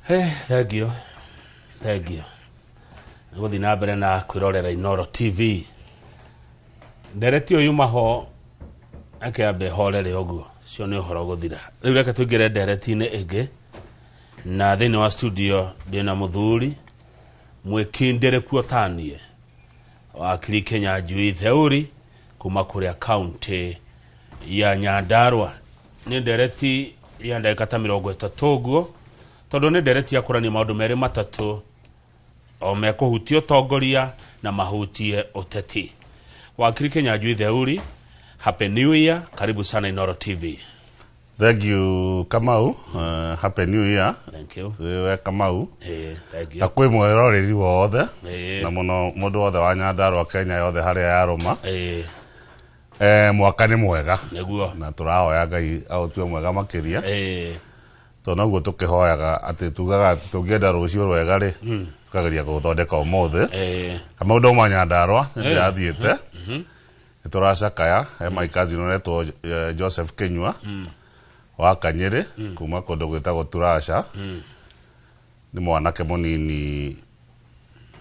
Hey, thank you, thank you. Gũthiĩ na mbere na kwĩrorera Inoro TV. Ndereti ũyũ yuma ho akĩambe horere ũguo, cio nĩ ũhoro gũthira. Rĩu reke tũingĩre ndereti-inĩ ĩngĩ, na thĩinĩ wa studio ndĩna mũthuri mwĩkindĩrĩku otaniĩ, wakiri Kĩnyanjui Theuri kuma kũrĩa kaunti ya Nyandarua. Nĩ ndereti ya ndagĩka ta 30 ũguo, tondũ nĩ ndereti ya kũrania maũndũ merĩ matatũ o mekũhutia ũtongoria na mahutie ũteti. Wakiri Kĩnyanjui Theuri, Happy New Year, karibu sana Inoro TV. Thank you, Kamau. Happy New Year. Thank you. We Kamau. Thank you. Na kwĩ mwĩroreri wothe na mũno mũndũ wothe wa Nyandarua, Kenya yothe harĩa yarũma. Mwaka nĩ mwega. Na tũrahoya Ngai aũtue mwega makĩria. Tondũ noguo tũkĩhoyaga atĩ tugaga atĩ tũngĩenda rũciũ rwega rĩ, tũkageria kũũthondeka ũmũthĩ. Kamau ndauma Nyandarua, nĩ ndĩrathiĩte. Nĩ tũracakaya he my cousin ũretwo Joseph Kinyua wa Kanyĩrĩ kuma kũndũ gwĩtagwo Turasha. Nĩ mwanake mũnini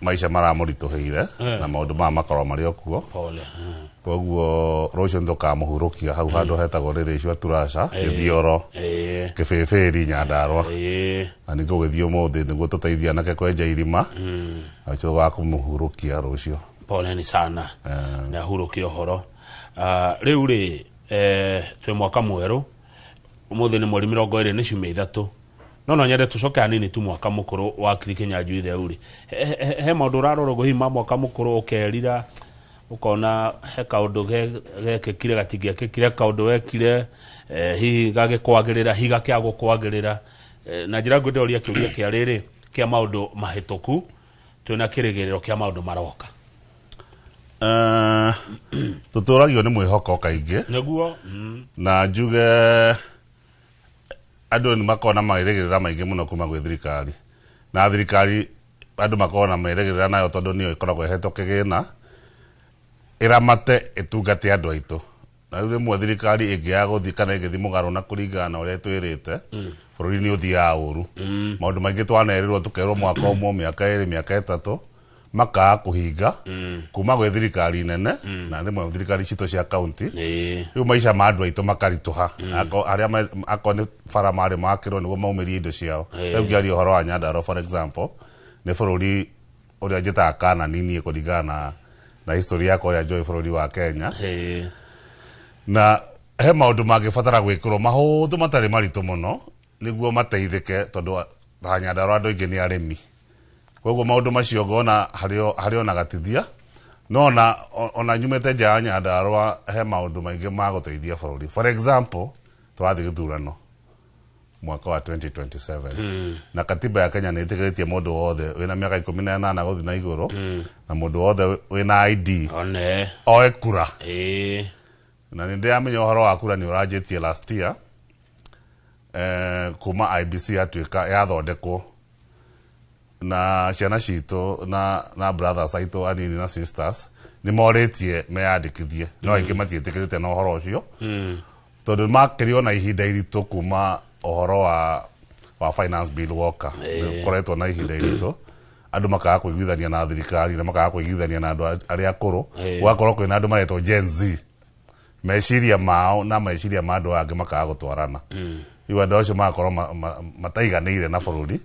maica maramũritũhĩire na maũndũ maya makorwo marĩ o kuo. Pole. Koguo rũciũ nĩ tũkamũhurũkia hau handũ hetagwo Rĩrĩcua Turasha, Gĩthioro, Kĩbĩbĩri, Nyandarua. Na nĩ ngũgĩthiĩ ũmũthĩ nĩguo tũteithie anake kwenja irima na tũgakũmũhurũkia rũciũ. Poleni sana. Nĩ ahurũkia ũhoro. Ah, rĩu rĩ twĩ mwaka mwerũ, ũmũthĩ nĩ mweri 23 nĩ ciumia 3, no nyende tũcoke hanini tu mwaka mũkũrũ wa kiri Kĩnyanjui Theuri. He maũndũ ũrarora ũguo hihi ma mwaka mũkũrũ ũkerira, ũkona he kaũndũ gekĩkire gatingĩekĩkire, kaũndũ wekire hihi gagĩkwagĩrĩra, hihi gakĩaga gũkwagĩrĩra. Na njĩra nguhĩ ndĩroria kĩũria kĩa rĩrĩ kĩa maũndũ mahĩtũku twĩna kĩrĩgĩrĩro kĩa maũndũ maroka. Tũtũragio nĩ mwĩhoko kaingĩ. Nĩguo. Na njuge andũ nĩ makoragwo na merĩgĩrĩra maingĩ mũno kuma gwĩ thirikari, na thirikari andũ makoragwo na merĩgĩrĩra nayo tondũ nĩyo ĩkoragwo ĩhetwo kĩgĩna ĩramate ĩtungate andũ aitũ. Na rĩu rĩmwe thirikari ĩngĩaga gũthiĩ kana ĩngĩthiĩ mũgarũ na kũringana na ũrĩa ĩtwĩrĩte, bũrũri nĩ ũthiaga ũru. Maũndũ maingĩ twanerĩrwo tũkerwo mwaka ũmwe, mĩaka 2, mĩaka 3, makaga kũhinga kuma gwĩ thirikari nene na rĩmwe thirikari citũ cia kaunti. Rĩu maica ma andũ aitũ makaritũha. Arĩa akorwo nĩ bara marĩ makĩrwo nĩguo maumĩrie indo ciao. Rĩu ngĩaria ũhoro wa Nyandarua for example, nĩ bũrũri ũrĩa njĩtaga Kanani niĩ kũringana na history yakwa ũrĩa njũĩ bũrũri wa Kenya. Na he maũndũ mangĩbatara gwĩkĩrwo mahũthũ matarĩ maritũ mũno nĩguo mateithĩke, tondũ ta Nyandarua andũ aingĩ nĩ arĩmi. Koguo maũndũ macio ngona harĩ ona gatithia, no ona nyumĩte nja ya Nyandarua he maũndũ maingĩ ma gũteithia bũrũri. For example, tũrathiĩ gĩthurano mwaka wa 2027. Na katiba ya Kenya nĩ ĩtĩkĩrĩtie mũndũ wothe wĩna mĩaka 18 gũthiĩ na igũrũ na mũndũ wothe wĩna ID One. oe kura. Na nĩ ndĩramenya ũhoro wa kura nĩ ũranjĩtie last year, kuma IEBC yatuĩka yathondekwo na ciana citũ na brothers aitũ anini na sisters nĩ morĩtie meyandĩkithie, no aingĩ matiĩtĩkĩrĩte na ũhoro ũcio tondũ makĩrĩ ona ihinda iritũ kuma ũhoro wa finance bill woka. Ũkoretwo na ihinda iritũ, andũ makaga kũiguithania na thirikari na makaga kũiguithania na andũ arĩa akũrũ. Gũgakorwo kwĩna andũ maretwo Gen Z, meciria mao na meciria ma andũ angĩ makaga gũtwarana. Rĩu andũ acio magakorwo mataiganĩire na bũrũri.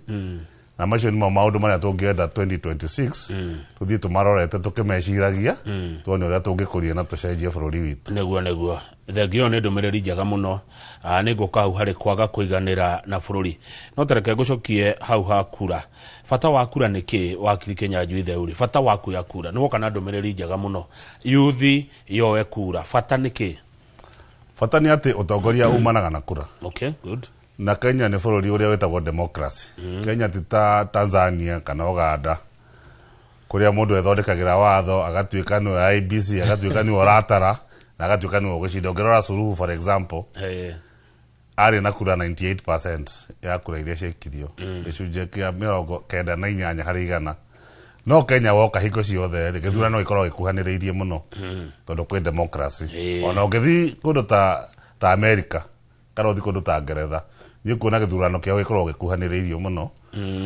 Na macio nĩmo maũndũ marĩa tũngĩenda 2026 tũthiĩ tũmarorete tũkĩmeciragia, tuone ũrĩa tũngĩkũria na tũcenjie bũrũri witũ. Nĩguo, thengio nĩ ndũmĩrĩri njega mũno. Nĩ ngũka hau harĩ kwaga kũiganĩra na bũrũri, no tareke ngũcokie hau ha kura. Bata wa kura nĩ kĩ, wakiri Kĩnyanjui Theuri? Bata wa kuoya kura nĩ woka na ndũmĩrĩri njega mũno, yuthi yoe kura, bata nĩ kĩ? Bata nĩ atĩ ũtongoria umanaga na kura. Okay, good. Na Kenya nĩ bũrũri ũrĩa wĩtagwo democracy. Kenya ti ta Tanzania kana Uganda kũrĩa mũndũ ethondekagĩra watho agatuĩka nĩwe IEBC, agatuĩka nĩwe ũratara na agatuĩka nĩwe ũgũcinda. Ũngĩrora Suluhu for example, arĩ na kura 98% ya kura iria ciaikirio, gĩcunjĩ kĩa 98%. No Kenya woka hingo ciothe rĩ, gĩthurano gĩkoragwo gĩkuhanĩrĩirie mũno tondũ kwĩ democracy. Ona ũngĩthiĩ kũndũ ta America kana ũthiĩ kũndũ ta Ngeretha, Nĩ ũkuona gĩthurano kĩao gĩkoragwo gĩkuhanĩrĩirio mũno,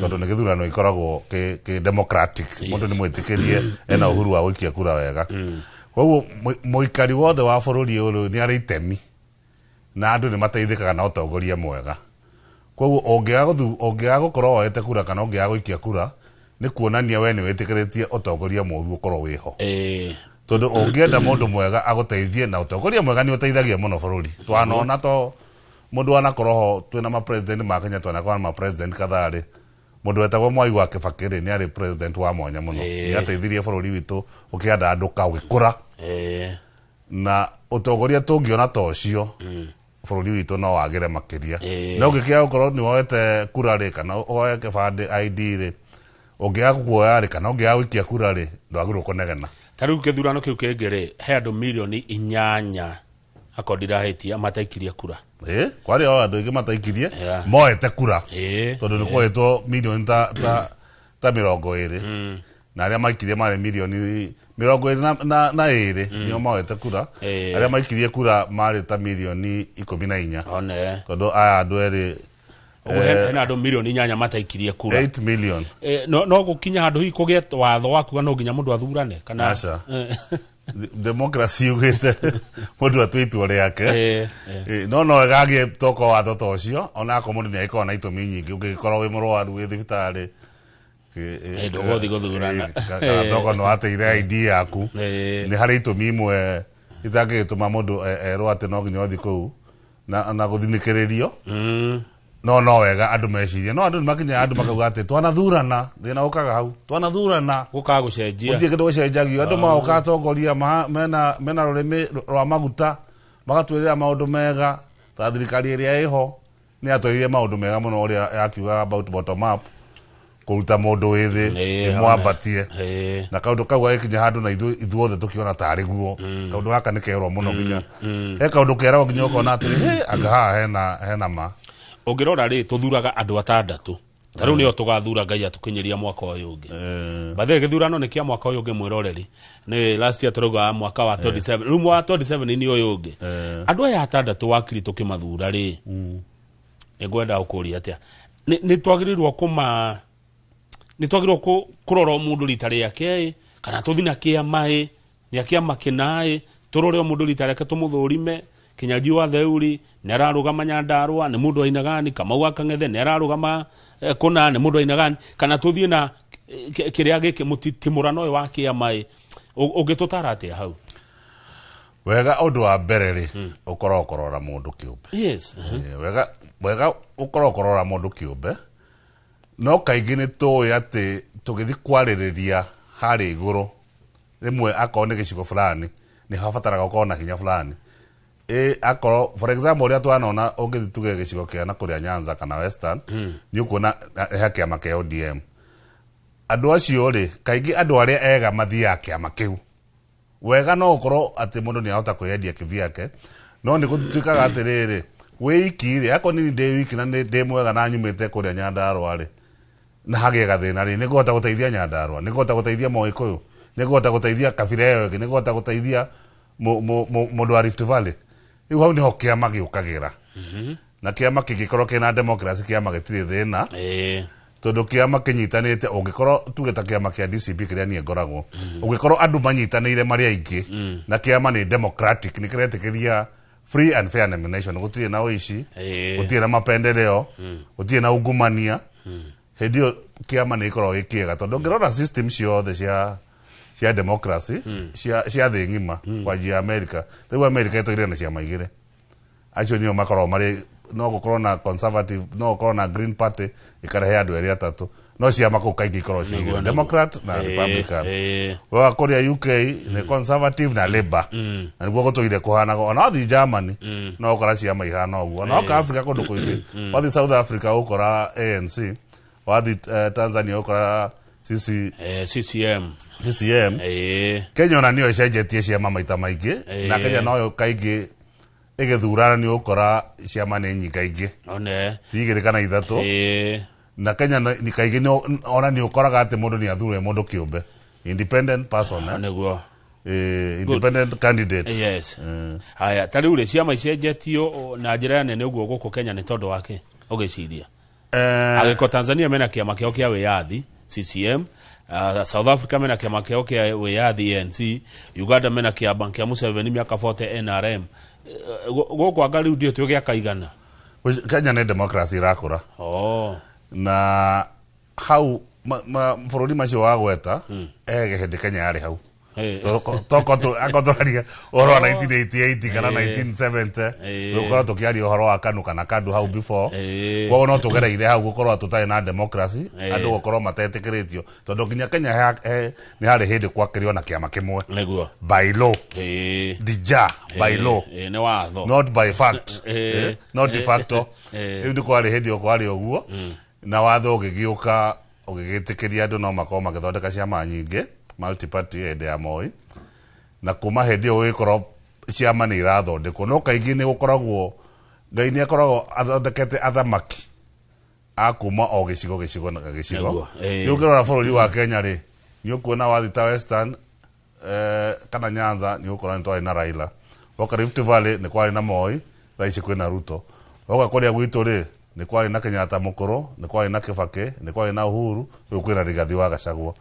tondũ nĩ gĩthurano gĩkoragwo kĩ democratic. Mũndũ nĩ mwĩtĩkĩrie, ena uhuru wa gũikia kura wega. Koguo mũikari wothe wa bũrũri ũyũ nĩ arĩ itemi, na andũ nĩ mateithĩkaga na ũtongoria mwega. Koguo ũngĩaga gũkorwo woete kura kana ũngĩaga gũikia kura, nĩ kuonania we nĩ wĩtĩkĩrĩtie ũtongoria mũru ũkorwo wĩho. Tondũ ũngĩenda mũndũ mwega agũteithie, na ũtongoria mwega nĩ ũteithagia mũno bũrũri. Twanona to mũndũ wanakorwo ho, twĩna ma president ma Kenya, twanakorwo na ma president kadhaa rĩ, mũndũ wetagwo Mwai wa Kibaki rĩ, nĩ arĩ president wa mwanya mũno. Nĩ ateithirie bũrũri witũ ũkĩandandũka, ũgĩkũra. Na ũtongoria tũngĩona ta ũcio, bũrũri witũ no wagĩre makĩria. No ũngĩkĩaga gũkorwo nĩ woete kura rĩ, kana woe kĩbandĩ, ID rĩ, ũngĩaga kuoya rĩ, kana ũngĩaga gũikia kura rĩ, ndwagĩrĩirwo kũnegena. Ta rĩu gĩthurano kĩu kĩngĩ rĩ, he andũ 8 mirioni akorwo ndirahĩtia mataikirie kura. Ĩ, kwarĩ o andũ aingĩ mataikirie moete kura, tondũ nĩ kwoetwo mirioni ta 20, na arĩa maikirie marĩ mirioni 22 nĩo moete kura. Arĩa maikirie kura marĩ ta mirioni 14, One. tondũ aya andũ erĩ. Ũguo hena andũ 8 mirioni mataikirie kura. 8 million. No gũkinya handũ hihi kũgĩe watho wa kuga no nginya mũndũ athurane kana? Aca. Democracy yugĩte mũndũ atue itua rĩake. No ĩgagĩe toko watho ta ũcio, onakorwo mũndũ nĩ agĩkorwo na itũmi nyingĩ. Ũngĩgĩkorwo wĩ mũrwaru, wĩ thibitarĩ, Ndũgũthiĩ gũthurana. Kana toko nĩ wateire ID yaku, nĩ harĩ itũmi imwe itangĩgĩtũma mũndũ erwo atĩ no nginya ũthiĩ kũu na gũthinĩkĩrĩrio. No wega andũ mecirie, no andũ nĩ makinyaga andũ makauga atĩ twanathurana, thĩna ũkaga hau, twanathurana Gũkaga gũcenjia. Gũtirĩ kĩndũ gũcenjagio. Andũ magoka atongoria mena rũrĩmĩ rwa maguta, magatwĩrĩra maũndũ mega, ta thirikari ĩrĩa ĩho nĩ yatwĩrĩire maũndũ mega mũno, ũrĩa yakiugaga about bottom up, kũruta mũndũ wĩ thĩ ĩmwambatie. Na kaũndũ kau gagĩkinya handũ na ithuothe tũkĩona tarĩ guo. Kaũndũ gaka nĩ kerwo mũno, nginya he kaũndũ keragwo nginya ũkona atĩrĩ, "Hĩ, anga haha hena ma." Ũngĩrora rĩ, tũthuraga andũ atandatũ ta rĩu nĩo tũgathura, Ngai atũkinyĩria mwaka ũyũ ũngĩ. Bathe gĩthurano nĩ kĩa mwaka ũyũ ũngĩ, mwĩroreri, nĩ last year tũrauga mwaka wa 27, rĩu mwaka wa 27 nĩ ũyũ ũngĩ. Andũ aya atandatũ wakiri tũkĩmathura rĩ, nĩ ngwenda gũkũria atĩa, nĩ twagĩrĩirwo kũma nĩ twagĩrĩirwo kũrora o mũndũ rita rĩake ĩ, kana tũthi na kĩama ĩ, nĩ a kĩama kĩna ĩ, tũrore o mũndũ rita rĩake, tũmũthũrime? Kĩnyanjui wa Theuri nĩ ararũgama Nyandarũa, nĩ mũndũ wa gani? Kamau wa Kang'ethe nĩ ararũgama kũna, nĩ mũndũ wa gani? Kana tũthiĩ na kĩrĩa gĩkĩ mũtitimũrano ũyũ wa kĩama ĩ? Ũngĩtũtara atĩa hau? Wega, ũndũ wa mbere rĩ, ũkorwo ũkũrora mũndũ kĩũmbe. Wega ũkorwo ũkũrora mũndũ kĩũmbe, no kaingĩ nĩ tũĩ atĩ tũgĩthiĩ kwarĩrĩria harĩa igũrũ, rĩmwe akorwo nĩ gĩcigo fulani nĩ habataraga gũkorwo na hinya fulani. Ĩ akorwo, for example, ũrĩa twanona, ũngĩthiĩ tuge gĩcigo kĩa na kũrĩa Nyanza kana Western, nĩ ũkuona he kĩama kĩa ODM. Andũ acio rĩ, kaingĩ andũ arĩa ega mathiaga kĩama kĩu. Wega no ũkorwo atĩ mũndũ nĩ ahota kwĩyendia kivyake, no nĩ gũtuĩkaga atĩrĩrĩ, wĩ iki rĩ, akorwo nĩ ndĩ wiki na nĩ ndĩ mwega na nyumĩte kũrĩa Nyandarũa rĩ, na hagĩe gathĩna rĩ, nĩ ngũhota gũteithia Nyandarũa, nĩ ngũhota gũteithia Mũgĩkũyũ, nĩ ngũhota gũteithia kabira ĩyo ĩngĩ, nĩ ngũhota gũteithia mũndũ wa Rift Valley? Rĩu hau nĩho kĩama gĩũkagĩra, na kĩama kĩngĩkorwo kĩna democracy, kĩama gĩtirĩ thĩna, tondũ kĩama kĩnyitanĩte. Ũngĩkorwo tuge ta kĩama kĩa DCP kĩrĩa niĩ ngoragwo, ũngĩkorwo andũ manyitanĩire marĩ aingĩ na kĩama nĩ democratic, nĩ kĩretĩkĩria free and fair nomination, gũtirĩ na ũici, gũtirĩ na mapendeleo, gũtirĩ na ungumania, hĩndĩ ĩyo kĩama nĩ gĩkoragwo gĩ kĩega, tondũ ũngĩrora system ciothe cia democracy cia thĩ ng'ima, kwanjia America, rĩu America ĩtũire na ciama igĩrĩ, acio nĩo makoragwo marĩ, no gũkorwo na Conservative, no gũkorwo na Green Party, ĩkarehe andũ erĩ atatũ, no ciama kũu kaingĩ ikoragwo ciĩ igĩrĩ, Democrat na Republican. Wa kũrĩa UK nĩ Conservative na Labour, na nĩguo gũtũire kũhanaga. Ona wathiĩ Germany no ũkora ciama ihana ũguo. Ona woka Africa kũndũ kũingĩ, wathiĩ South Africa ũkora ANC, wathiĩ Tanzania ũkora CC, CCM. CCM. Kenya ona nĩyo ĩcenjetie ciama maita maingĩ, na Kenya noyo kaingĩ ĩgĩthurana nĩ ũkora ciama nĩ nyingaingĩ, One. ti igĩrĩ kana ithatũ. Na Kenya nĩ kaingĩ ona nĩ ũkoraga atĩ mũndũ nĩ athure mũndũ kĩũmbe, independent person, eh? Nĩguo. Independent candidate. Yes. Haya, ta rĩu rĩ, ciama icenjetio na njĩra nene ũguo gũkũ Kenya nĩ tondũ wake? Ũgĩciria agĩko Tanzania mena kĩama kĩao kĩa wĩyathi CCM, South Africa mena kĩama kĩao kĩa wĩyathi ANC, Uganda mena kĩama kĩa Museveni mĩaka 40 NRM. Gũkũ anga rĩu ndiũ twĩ gĩa kaigana. Kenya nĩ democracy irakũra. Oh. Na hau mabũrũri macio wagweta, he hĩndĩ Kenya yarĩ hau. Toko tũraria ũhoro wa 1988 kana 1970, tũgũkorwo tũkĩaria ũhoro wa KANU kana KADU hau before. Koguo no tũgereire hau gũkorwo tũtarĩ na democracy, andũ gũkorwo matetĩkĩrĩtio, tondũ nginya Kenya nĩ harĩ hĩndĩ gwakĩrĩ ona kĩama kĩmwe. By law. Dija by law. Nĩ watho. Not by fact. Not de facto. Rĩu nĩ kwarĩ hĩndĩ ĩyo kwarĩ ũguo, na watho ũgĩgĩũka ũgĩgĩtĩkĩria andũ no makorwo magĩthondeka ciama nyingĩ, multi-party, hĩndĩ ya Moi. Na kuma hĩndĩ ĩyo gũgĩkorwo ciama nĩ irathondekwo, no kaingĩ nĩ gũkoragwo Ngai nĩ akoragwo athondekete athamaki a kuma o gĩcigo gĩcigo na gĩcigo. Rĩu ũngĩrora bũrũri wa Kenya rĩ, nĩ ũkuona wathi ta Western kana Nyanza, nĩ ũgũkora nĩ twarĩ na Raila. Woka Rift Valley nĩ kwarĩ na Moi, thaa ici kwĩna Ruto. Woka kũrĩa gwitũ rĩ, nĩ kwarĩ na Kenyatta mũkũrũ, nĩ kwarĩ na Kibaki, nĩ kwarĩ na Uhuru, rĩu kwĩna Rigathi wa Gachagua.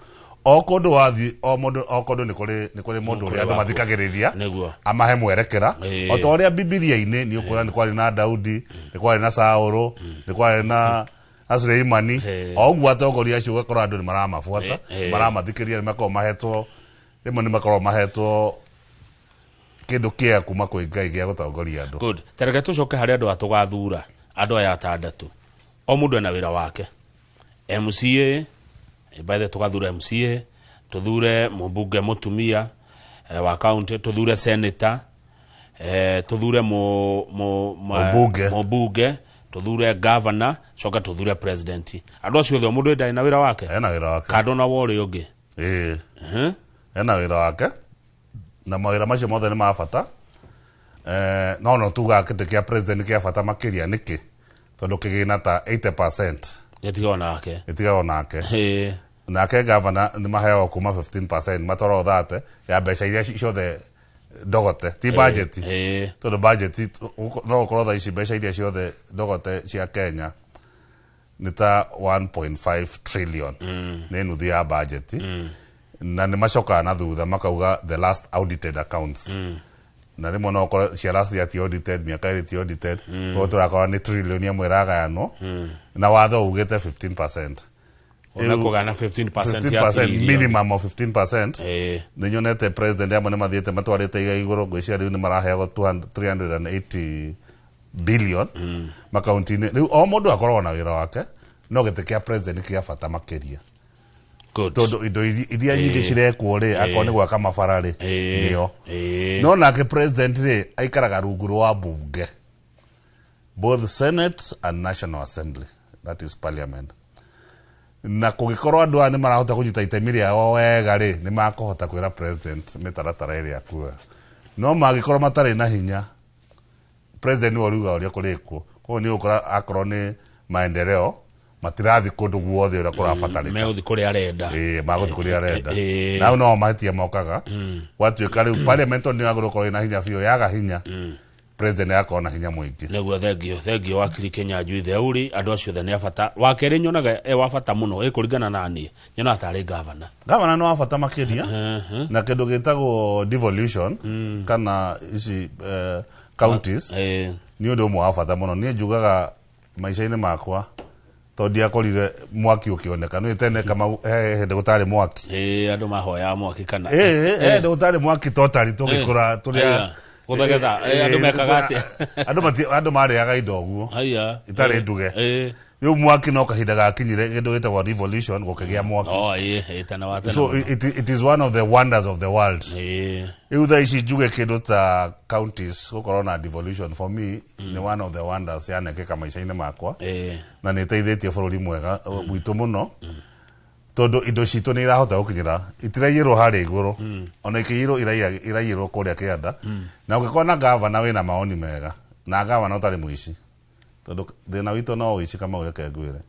O kũndũ wathiĩ, o mũndũ, o kũndũ nĩ kũrĩ mũndũ ũrĩa andũ wakuo. mathikagĩrĩria amahe mwerekera. O ta ũrĩa Bibilia-inĩ nĩ ũkuona nĩ kwarĩ na Daudi, nĩ kwarĩ na Saũlũ, nĩ kwarĩ na Suleimani. O ũguo atongoria acio ũgakora andũ nĩ maramabuata, maramathikĩrĩria, nĩ makoragwo mahetwo, rĩmwe nĩ makoragwo mahetwo kĩndũ kĩega kuma kwĩ Ngai gĩa gũtongoria andũ. Good. Tareke tũcoke harĩ andũ aya tũgathura, andũ aya atandatũ, o mũndũ ena wĩra wake. MCA, by the tũgathura MCA, tũthure mũmbunge mũtumia wa county, tũthure senator, tũthure Mũmbunge. Mũmbunge, tũthure governor, coke tũthure president. Andũ acio othe, o mũndũ ndarĩ na wĩra wake? Ena wĩra wake. Kando na wa ũrĩa ũngĩ. Ĩĩ. Ena wĩra wake na mawĩra macio mothe nĩ ma bata. No tugaga kĩtĩ kĩa president kĩa bata makĩria. Nĩkĩ? Tondũ kĩgĩna ta 80% gĩtigwo nake. Gĩtigagwo nake. Nake gavana nĩ maheagwo kuma 15%, matwaragwo 30 ya mbeca iria ciothe ndogote, ti budget, tondũ budget no gũkorwo thaa ici mbeca iria ciothe ndogote cia Kenya nĩ ta 1.5 trillion, nĩ nuthu ya budget. Na nĩ macokaga na thutha makauga the last audited accounts, na rĩmwe no ũkore cia last year ti audited, mĩaka ĩrĩ ti audited. Koguo tũrakora nĩ trillion ĩmwe ĩragayanwo na watho ugĩte 15%. Ũmekũgana 15% ya 15%, trillion. Minimum of 15%. Nĩ nyonete president amwe nĩ mathiĩte matwarĩte iga igũrũ, ngwĩciria rĩu nĩ maraheagwo 200 380 billion makaunti-inĩ. Rĩu o mũndũ akoragwo na wĩra wake, no gĩtĩ kĩa president nĩ kĩa bata makĩria, tondũ indo iria nyingĩ cirekwo rĩ, akorwo nĩ gwaka mabara rĩ, nĩo. No nake president rĩ, aikaraga rungu rwa bunge, both Senate and National Assembly, that is parliament. Na kũngĩkorwo andũ aya nĩ marahota kũnyita itemi rĩao wega rĩ, nĩ makũhota kwĩra president mĩtaratara ĩrĩa akuoya. No mangĩkorwo matarĩ na hinya, president nĩwe ũriuga ũrĩa kũrĩkwo. Koguo nĩ ũgũkora akorwo nĩ maendeleo matirathi kũndũ guothe ũrĩa kũrabatarĩka. Megũthiĩ kũrĩa arenda. Ĩĩ, magũthiĩ kũrĩa arenda. Na hau no mahĩtia mokaga gwatuĩka rĩu parliament tondũ nĩ yagĩrĩirwo gũkorwo ĩna hinya biũ, yaga hinya, president agakorwo na hinya mũingĩ. Nĩguo. Thengio, thengio, wakiri Kenya Njui Theuri. Andũ acio othe nĩ a bata. Wa kerĩ nyonaga e wa bata mũno, ĩkũringana na niĩ, nyonaga tarĩ gavana. Gavana nĩ wa bata makĩria na kĩndũ gĩtagwo devolution kana ici counties. Nĩ ũndũ ũmwe wa bata mũno. Niĩ njugaga maica-inĩ makwa, tondũ ndiakorire mwaki ũkĩoneka nĩ tene kama he hĩndĩ gũtarĩ mwaki. Ĩĩ, andũ mahoyaga mwaki kana? Ĩĩ, hĩndĩ gũtarĩ mwaki totally, tũgĩkũra tũrĩa Aya, gũthegetha. Andũ mekaga atĩa? Andũ marĩaga indo ũguo haya itarĩ nduge. Rĩu mwaki no kahinda gakinyire, kĩndũ gĩtagwo revolution, gũkĩgĩa mwaki. Oh, ĩĩ, tene wa tene So mũno. it is one of the wonders of the world. Rĩu thaa ici njuge kĩndũ ta counties gũkorwo na devolution, for me nĩ one of the wonders yanekĩka maica-inĩ makwa, na nĩ ĩteithĩtie bũrũri mwega witũ mũno, tondũ indo citũ nĩ irahota gũkinyĩra, itiraiyĩrwo harĩa igũrũ, ona ikĩiyĩrwo iraiyĩrwo kũrĩa kĩanda. Na ũngĩkorwo na gavana wĩna maoni mega na gavana ũtarĩ mũici, tondũ thĩna witũ no ũici, kama reke ngwĩre,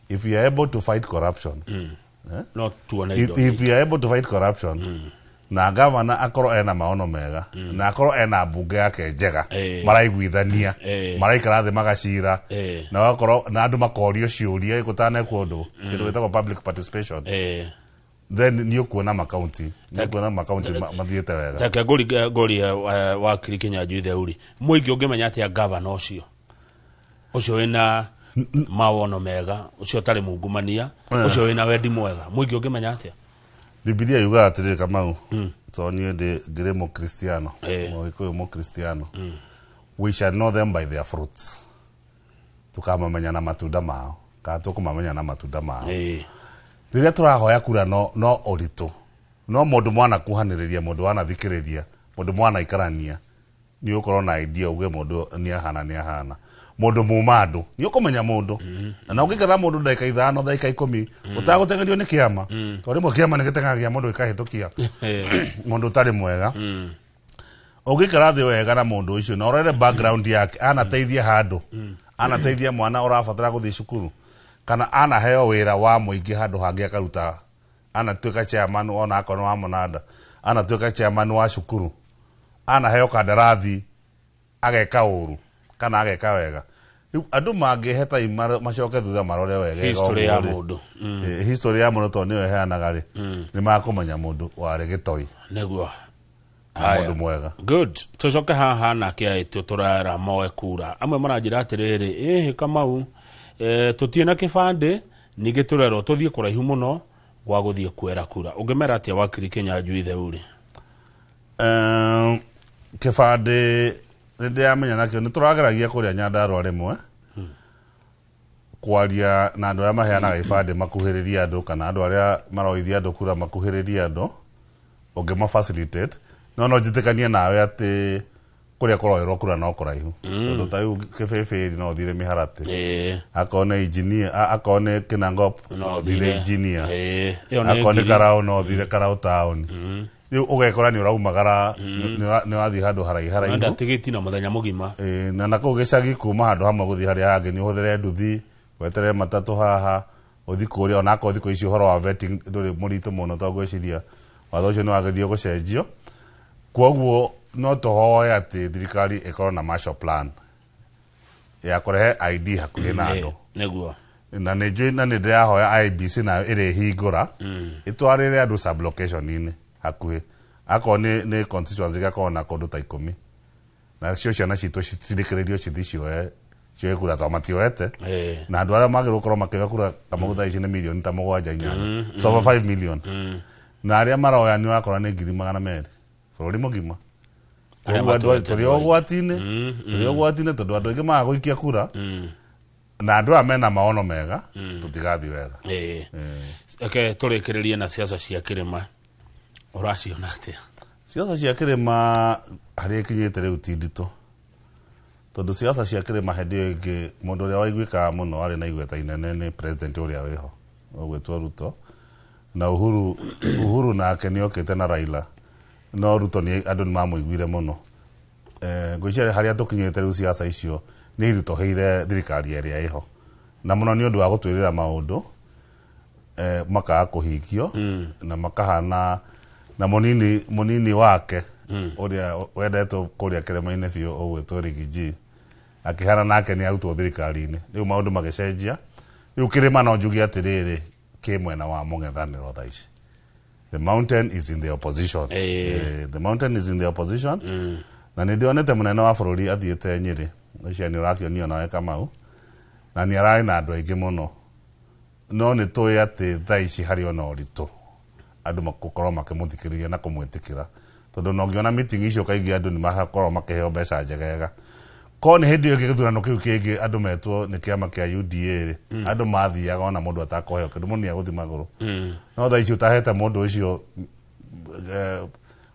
if you are able to fight corruption, eh? No tuone indo. If you are able to fight corruption, Na gavana akorwo ena maono mega na akorwo ena mbunge yake njega, maraiguithania, maraikara thĩ magacira, na wakorwo na andũ makorio ciũria gũtanekwo ũndũ, kĩndũ gĩtagwo public participation, then nĩ ũkuona makaunti, nĩ ũkuona makaunti mathiĩte wega. Take ngũrie wakiri Kinyanjui Theuri, mũingĩ ũngĩmenya atĩa gavana ũcio ũcio wĩna mawono mega, ũcio ũtarĩ mungumania, ũcio wĩna wendi mwega, mũingĩ ũngĩmenya atĩa? Bibilia yugaga atĩrĩrĩ, Kamau, tondũ niĩ ngĩrĩ mũkristiano, mũgĩkũyũ mũkristiano, we shall know them by their fruits. Tukamamenya na matunda mao, kana tũkũmamenya na matunda mao. Rĩrĩa tũrahoya kura no ũritũ, no mũndũ mwanakuhanĩrĩria, mũndũ wanathikĩrĩria, mũndũ mwanaikarania, nĩ ũkorwo na idea uge mũndũ nĩ ahana, nĩ ahana mũndũ muma andũ, nĩ ũkũmenya mũndũ. Na ũngĩikara na mũndũ ndagĩka 5, ndagĩka 10, ũtagũteng'erio nĩ kĩama, tondũ rĩmwe kĩama nĩ gĩteng'eragia mũndũ gĩkahĩtũkia mũndũ ũtarĩ mwega. Ũngĩikara thĩ wega na mũndũ ũcio na ũrore background yake, anateithia handũ, anateithia mwana ũrabatara gũthiĩ cukuru, kana anaheo wĩra wa mũingĩ handũ hangĩ akaruta, anatuĩka chairman ona akorwo wa mũnanda, anatuĩka chairman wa cukuru, anaheo kandarathi ageka ũru kana ageka wega. Rĩu andũ mangĩhe time macoke thutha marore wega history ya ũguo rĩ, mũndũ. History ya mũndũ tondũ nĩyo ĩheanaga rĩ, nĩ makũmenya mũndũ warĩ gĩtoi na mũndũ mwega. Good. Tucoke haha nake aitũ tũrera moe kura. Amwe maranjĩra atĩrĩrĩ, ĩhĩ Kamau, tũtirĩ na kĩbandĩ, ningĩ tũrerwo tũthiĩ kũraihu mũno gwa gũthiĩ kwera kura. Ũngĩmera atĩa wakiri Kinyanjui Theuri? Kĩbandĩ nĩ ndĩramenya nakĩo nĩ tũrageragia kũrĩa Nyandarũa rĩmwe kwaria na andũ arĩa maheanaga ibandĩ makuhĩrĩrie andũ, kana andũ arĩa maroithia andũ kura makuhĩrĩrie andũ, ũngĩma facilitate. No njĩtĩkanie nawe atĩ kũrĩa kũroerwo kura no kũraihu, tondũ ta rĩu Kĩbĩbĩri no ũthire Mĩharatĩ, akorwo nĩ engineer, akorwo nĩ Kinangop no ũthire engineer, Ĩyo nĩ akorwo nĩ ngiri. Karau no ũthire Karau taũni. Rĩu ũgekora nĩ ũraumagara, nĩ ũrathiĩ handũ haraihu haraihu. Wenda tigiti na mũthenya mũgima. Na nakũu gĩcagi kuma handũ hamwe gũthiĩ harĩa hangĩ nĩ ũhũthĩre nduthi, weterere matatũ haha, ũthiĩ kũrĩa. Onakorwo thikũ ici ũhoro wa vetting ndũrĩ mũritũ mũno, tondũ ngwĩciria watho ũcio nĩ wagĩrĩire gũcenjio. Koguo no tũhoe atĩ thirikari ĩkorwo na Marshall Plan ya kũrehe ID hakuhĩ na andũ. Na nĩ njũĩ na nĩ ndĩrahoya IEBC nayo ĩrĩhingũra ĩtwarĩre andũ sub-location-inĩ hakuhĩ, akorwo nĩ constituency ĩgakorwo na kũndũ ta 10, nacio ciana citũ citindĩkĩrĩrio cithiĩ cioe kura tondũ matioete. Na andũ arĩa magĩrĩirwo gũkorwo makĩoya kura Kamau thaa ici nĩ mirioni ta 7, 8, so over 5 million, na arĩa maroya nĩ ũrakora nĩ 200,000 bũrũri mũgima. Arĩa Koguo andũ matũrĩte tũrĩ ũgwati-inĩ, tũrĩ ũgwati-inĩ tondũ andũ aingĩ maga gũikia kura na andũ aya mena maono mega, tũtigathiĩ wega. Reke tũrĩkĩrĩrie na siasa cia kĩrĩma, ũraciona atĩa? Siasa cia kĩrĩma harĩa ikinyĩte rĩu ti nditũ, tondũ siasa cia kĩrĩma hĩndĩ ĩyo ĩngĩ mũndũ ũrĩa waiguĩkaga mũno arĩ na igweta inene nĩ president ũrĩa wĩho ũgwĩtwo Ruto, na Uhuru nake nĩ okĩte na Raila, no Ruto nĩ andũ nĩ mamũiguire mũno. Ngwĩciria harĩa tũkinyĩte rĩu siasa icio nĩ irutũhĩire thirikari ĩrĩa ĩho, na mũno nĩ ũndũ wa gũtwĩrĩra maũndũ makaga kũhingio, na makahana na mũnini wake ũrĩa wendetwo kũrĩa kĩrĩma-inĩ biũ ũgwĩtwo Riggy G akĩhana nake nĩ arutwo thirikari-inĩ. Rĩu maũndũ magĩcenjia. Rĩu kĩrĩma no njuge atĩrĩrĩ, kĩ mwena wa mũng'ethanĩro thaa ici. The mountain is in the opposition. The mountain is in the opposition. Na nĩ ndĩonete mũnene wa bũrũri athiĩte Nyĩrĩ, ũcio nĩ ũrakĩonio nawe Kamau, na nĩ ararĩ na andũ aingĩ mũno, no nĩ tũĩ atĩ thaa ici harĩ ona ũritũ andũ gũkorwo makĩmũthikĩrĩria na kũmwĩtĩkĩra, tondũ na ũngĩona meeting icio kaingĩ andũ nĩ makoragwo makĩheo mbeca njegega. Korwo nĩ hĩndĩ ĩyo ĩngĩ gĩthurano kĩu kĩngĩ andũ metwo nĩ kĩama kĩa UDA rĩ, andũ mathiaga ona mũndũ atakũheo kĩndũ, mũndũ nĩ egũthiĩ magũrũ. No thaa ici ũtahete mũndũ ũcio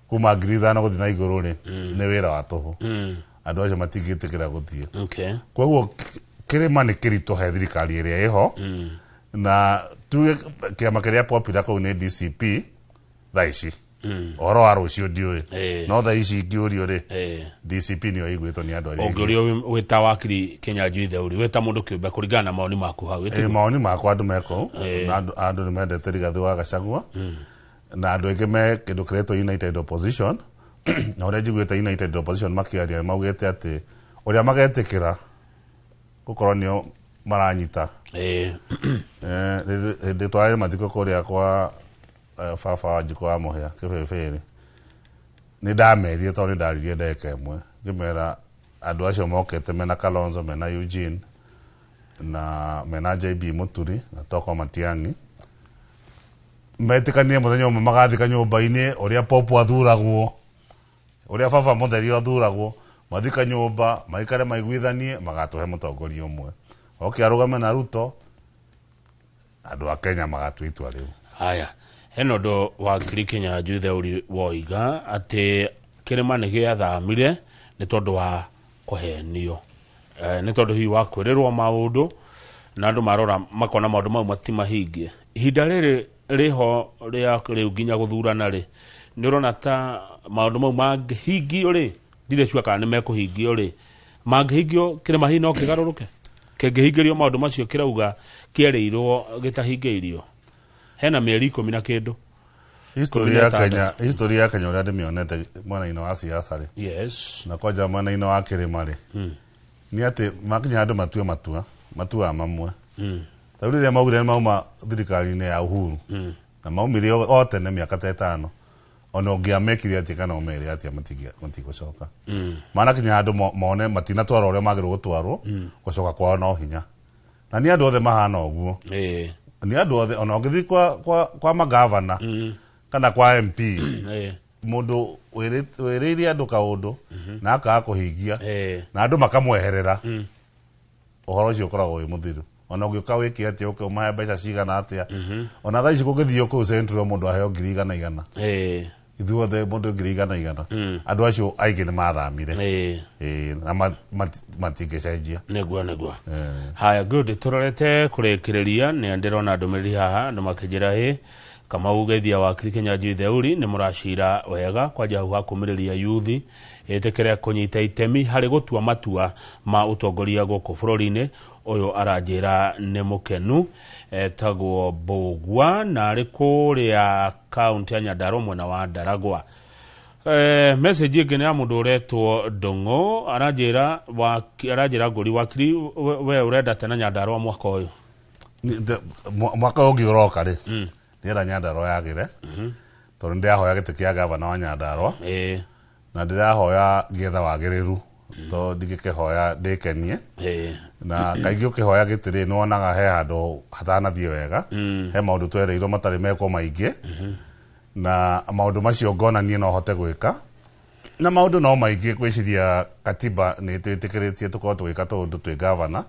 kuma 5,000 gũthiĩ na igũrũ rĩ, nĩ wĩra wa tũhũ, andũ acio matingĩtĩkĩra gũthiĩ. Koguo kĩrĩma nĩ kĩritũ he thirikari ĩrĩa ĩho, na tuge kĩama kĩrĩa popular kũu nĩ DCP thaa ici. Ũhoro wa rũciũ ndiũĩ, no thaa ici ingĩũrio rĩ, DCP nĩyo ĩiguĩtwo nĩ andũ arĩa aingĩ. Ũngĩũrio wĩta wakiri Kinyanjui Theuri, wĩta mũndũ kĩũmbe, kũringana na maoni maku hau, wĩtiguo? Maoni makwa andũ mekũu na andũ nĩ mendete Rigathĩ wa Gachagua. Na andũ aingĩ me kĩndũ kĩretwo United Opposition, na ũrĩa njiguĩte United Opposition makĩaria, maugĩte atĩ ũrĩa magetĩkĩra gũkorwo nĩo maranyita. Hĩndĩ twarĩ mathiko kũrĩa kwa baba wa Njikũ wa Mũhĩa Kĩbĩbĩrĩ, nĩ ndamerire, tondũ nĩ ndaririe ndagĩka ĩmwe, ngĩmera andũ acio mokĩte mena Kalonzo, mena Eugene na mena JB Muturi na Toko Matiang'i, metĩkanie mũthenya ũmwe magathika nyũmba-inĩ ũrĩa popu athuragwo, ũrĩa baba mũtheri athuragwo, mathika nyũmba, maikare maiguithanie, magatũhe mũtongoria ũmwe oke arũgame na Ruto. Andũ a Kenya magatua itua rĩu. Haya, hena ũndũ wakiri Kinyanjui Theuri woiga atĩ kĩrĩma nĩ gĩathamire nĩ tondũ wa kũhenio, nĩ tondũ hihi wa kwĩrĩrwo maũndũ na andũ marora makona maũndũ mau matimahingie. Ihinda rĩrĩ rĩho rĩa rĩu nginya gũthurana rĩ, nĩ ũrona ta maũndũ mau mangĩhingio rĩ? Ndirĩ sure kana nĩ mekũhingio rĩ. Mangĩhingio, kĩrĩma hihi no kĩgarũrũke kĩngĩhingĩrio maũndũ macio kĩrauga kĩerĩirwo gĩtahingĩirio? Hena mĩeri 10 na kĩndũ. History ya Kenya, history ya Kenya, ũrĩa ndĩmĩonete mwena-inĩ wa siasa rĩ, na kwanja mwena-inĩ wa kĩrĩma rĩ, nĩ atĩ makinya andũ matue matua, matuaga mamwe. Ta rĩu rĩrĩa maugire nĩ mauma thirikari-inĩ ya Uhuru, na maumire o tene mĩaka ta 5, ona ũngĩamekire atĩa kana ũmere atĩa, matigũcoka. Manakinya handũ mone matinatwarwo ũrĩa magĩrĩirwo gũtwarwo, gũcoka kwao no hinya. Na nĩ andũ othe mahana ũguo, nĩ andũ othe. Ona ũngĩthiĩ kwa magavana kana kwa MP, mũndũ wĩrĩire andũ kaũndũ na akaga kũhingia, na andũ makamweherera, ũhoro ũcio ũkoragwo wĩ mũthiru. Ona ũngĩũka wĩke atĩa, ũke ũmahe mbeca cigana atĩa, ona thaa ici kũngĩthiĩ kũu Central, mũndũ aheo 100,000, ithuothe mũndũ 100,000, andũ acio aingĩ nĩ mathamire. Ĩĩ, na matingĩcenjia. Nĩguo. Haya, good, tũrorete kũrĩkĩrĩria. Nĩ ndĩrona ndũmĩrĩri haha, andũ makĩnjĩra, ĩ Kamau, geithia wakiri Kinyanjui Theuri, nĩ mũracira wega kwanja hau hakumĩrĩria yuthi ĩtĩkĩre kũnyita itemi harĩ gũtua matua ma ũtongoria gũkũ bũrũri-inĩ ũyũ. Aranjĩra nĩ mũkenu, etagwo Mbũgua na arĩ kũrĩa kaunti ya Nyandarua, mwena wa Ndaragwa. Message ĩngĩ nĩ ya mũndũ ũretwo Ndũng'ũ, aranjĩra aranjĩra ngũri wakiri, we ũrenda tena Nyandarua mwaka ũyũ? Mwaka ũyũ ũngĩ ũroka rĩ, ndĩrenda Nyandarua yagĩre, tondũ nĩndĩrahoya gĩtĩ kĩa gavana wa Nyandarua, na ndĩrahoya ngĩetha wagĩrĩru, to ndingĩkĩhoya ndĩkenie. Na kaingĩ ũkĩhoya gĩtĩ rĩ, nĩwonaga he handũ hatanathiĩ wega, he maũndũ twereirwo matarĩ mekwo maingĩ, na maũndũ macio ngona niĩ no hote gwĩka. Na maũndũ no maingĩ, gwĩciria katiba nĩ twĩtĩkĩrĩtie tũkorwo tũgĩka tũũndũ twĩ gavana,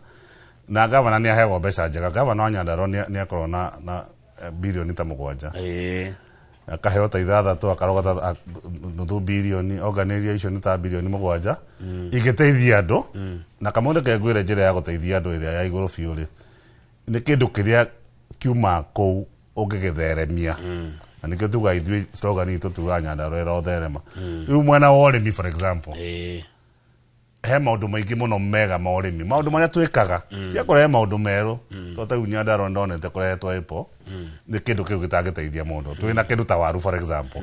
na gavana nĩ aheagwo mbeca njega. Gavana wa Nyandarua nĩ akorwo na birioni ta 7, akaheo ta 6, akarogota nuthu birioni, onganĩria icio nĩ ta birioni 7 ingĩteithia andũ. Na kamwe reke ngwĩre, njĩra ya gũteithia andũ ĩrĩa ya igũrũ biũ rĩ, nĩ kĩndũ kĩrĩa kiuma kũu ũngĩgĩtheremia, na nĩkĩo tugaga ithuĩ slogan itũ tugaga Nyandarua ĩrotherema. Rĩu mwena wa ũrĩmi, for example, he maũndũ maingĩ mũno mega ma ũrĩmi, maũndũ marĩa twĩkaga tiga kũrehe maũndũ merũ, tondũ ta rĩu Nyandarua ndonete kũrehetwo apple, nĩ kĩndũ kĩu gĩtangĩteithia mũndũ. Twĩna kĩndũ ta waru, for example,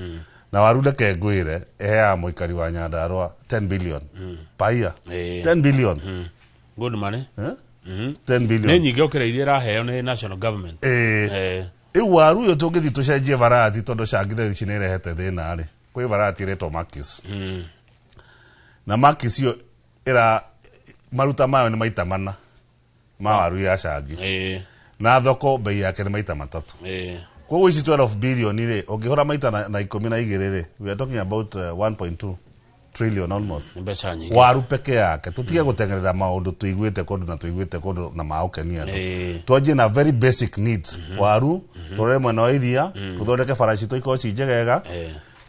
na waru reke ngwĩre ĩheaga mũikari wa Nyandarua 10 billion per year. 10 billion. Good money. Eh? 10 Nĩ billion. nyingĩ ũkĩra iria ĩraheo nĩ national government. Rĩu waru ũyũ tũngĩthiĩ tũcenjie variety, tondũ cangire ici nĩ ĩrehete thĩna rĩ, kwĩ variety ĩretwo Makis, na Makis ĩyo ĩra maruta mayo nĩ maita mana ma waru ya cangi, na thoko bei yake nĩ maita matatũ. Koguo ici 12 billion rĩ, ũngĩhũra maita na 12 rĩ, we are talking about 1.2 trillion almost. Nĩ mbeca nyingĩ. Waru peke yake. Tutige gũteng'erera maũndũ tũiguĩte kũndũ na tũiguĩte kũndũ na maũkenia andũ. Twanjie na very basic needs, waru, tũrore mwena wa iria, tũthondeke bara citũ ikorwo ci njegega.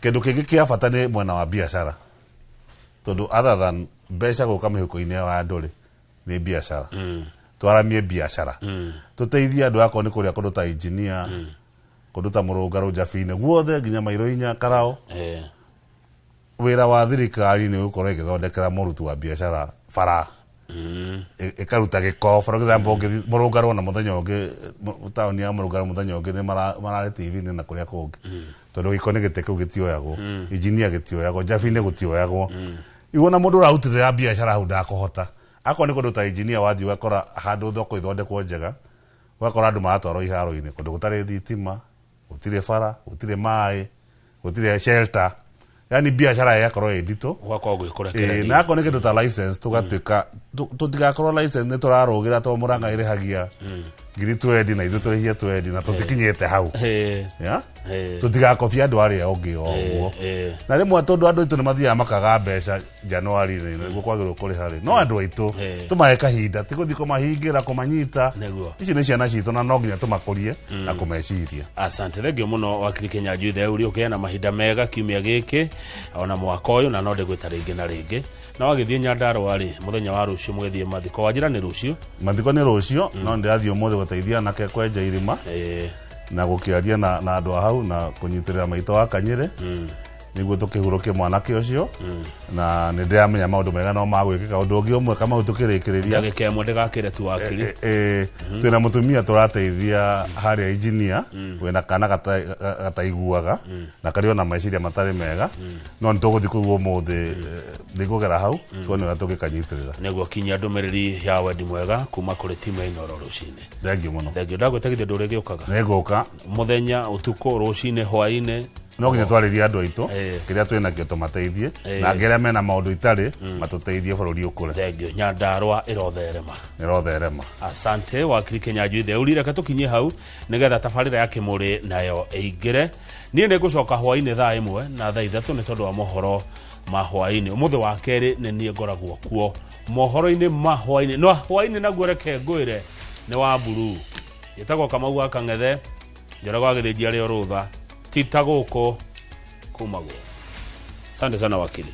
Kĩndũ kĩngĩ kĩa bata nĩ mwena wa biacara, tondũ other than mbeca gũka mĩhuko-inĩ ya andũ rĩ, nĩ biacara. Twaramie biacara, tũteithie andũ akorwo nĩ kũrĩa kũndũ ta engineer, kũndũ ta Mũrũngarũ, Njabinĩ, guothe nginya Mairo inya Karao. Wĩra wa thirikari nĩ gũkorwo ĩgĩthondekera mũruti wa biacara bara, ĩkaruta gĩko. For example, ũngĩthiĩ Mũrũngarũ, na mũthenya ũngĩ taũni ya Mũrũngarũ, mũthenya ũngĩ nĩ mararĩ TV-inĩ na kũrĩa kũngĩ. Tondũ gĩko nĩ gĩtĩ kĩu gĩtioyagwo, injinia gĩtioyagwo, njabi-inĩ gũtioyagwo. Iwona mũndũ ũrarutĩrĩra biacara hau ndakũhota. Akorwo nĩ kũndũ ta injinia, wathiĩ ũgakora handũ thoko ithondekwo njega, ũgakora andũ maratwarwo iharo-inĩ kũndũ gũtarĩ thitima, gũtirĩ bara, gũtirĩ maĩ, gũtirĩ shelter, yani biacara ĩgakorwo ĩ nditũ. Gũgakorwo gwĩ Ĩĩ, na akorwo nĩ kĩndũ ta license, tũgatuĩka tũtigakorwo license nĩ tũrarũgĩra tondũ Mũrang'a ĩrĩhagia 20,000 na ithuĩ tũrĩhie 20 na tũtikinyĩte hau. Ya? Tũtigakobia andũ arĩa ũngĩ o ũguo. Na rĩmwe tondũ andũ aitũ nĩ mathiaga makaga mbeca Januari rĩ, nĩguo kwagĩrĩirwo kũrĩha rĩ, no andũ aitũ tũmahe kahinda, ti gũthiĩ kũmahingĩra, kũmanyita. Ici nĩ ciana citũ na no nginya tũmakũrie na kũmeciria. Asante, thengio mũno wakiri Kĩnyanjui Theuri, ũkĩgĩa na mahinda mega kiumia gĩkĩ ona mwaka ũyũ, na no ndĩgwĩta rĩngĩ na rĩngĩ. Na wagĩthiĩ Nyandarũa rĩ, mũthenya wa rũciũ mũgĩthiĩ mathiko, wanjĩra nĩ rũciũ? Mathiko nĩ rũciũ, no ndĩrathiĩ ũmũthĩ gũteithia anake kwenja irima na gũkĩaria na andũ a hau na kũnyitĩrĩra maitũ wa Kanyĩrĩ nĩguo tũkĩhurũkie mwanake ũcio, na nĩ ndĩramenya maũndũ mega no magwĩkĩka. Ũndũ ũngĩ ũmwe, Kamau, tũkĩrĩkĩrĩria, Ndagĩka ĩmwe ndĩgakĩre tu, wakiri. Twĩna mũtumia tũrateithia harĩa injinia wĩna kana gataiguaga na karĩ ona meciria matarĩ mega, no nĩ tũgũthiĩ kũu ũmũthĩ, ndĩkũgera hau tuone ũrĩa tũngĩkanyitĩrĩra. Nĩguo kinyia ndũmĩrĩri ya wendi mwega kuma kũrĩ timu ya Inooro rũcinĩ. Thengiũ mũno. Thengio, ndagwĩtagithia ndũrĩgĩũkaga. Nĩngũka. Mũthenya, ũtukũ, rũcinĩ, hwaĩ-inĩ. No nginya twarĩrie andũ aitũ kĩrĩa twĩ nakĩo tũmateithie, na angĩ arĩa mena maũndũ itarĩ matũteithie bũrũri ũkũre. Thengio, Nyandarũa ĩrotherema. Ĩrotherema. Asante wakiri Kĩnyanjui Theuri, reke tũkinyie hau nĩgetha tabarĩra ya Kĩmũrĩ nayo ĩingĩre. Niĩ nĩ ngũcoka hwaĩ-inĩ thaa 1 na thaa 3 nĩ tondũ wa mohoro ma hwaĩ-inĩ. Ũmũthĩ wa kerĩ nĩ niĩ ngoragwo kuo mohoro-inĩ ma hwaĩ-inĩ, no hwaĩ-inĩ naguo reke ngwĩre nĩ wa mburuu. Njĩtagwo Kamau wa Kang'ethe, Njoroge wa Gĩthĩnji arĩ o rũtha tita gũkũ kumagwo. Asante sana wakili.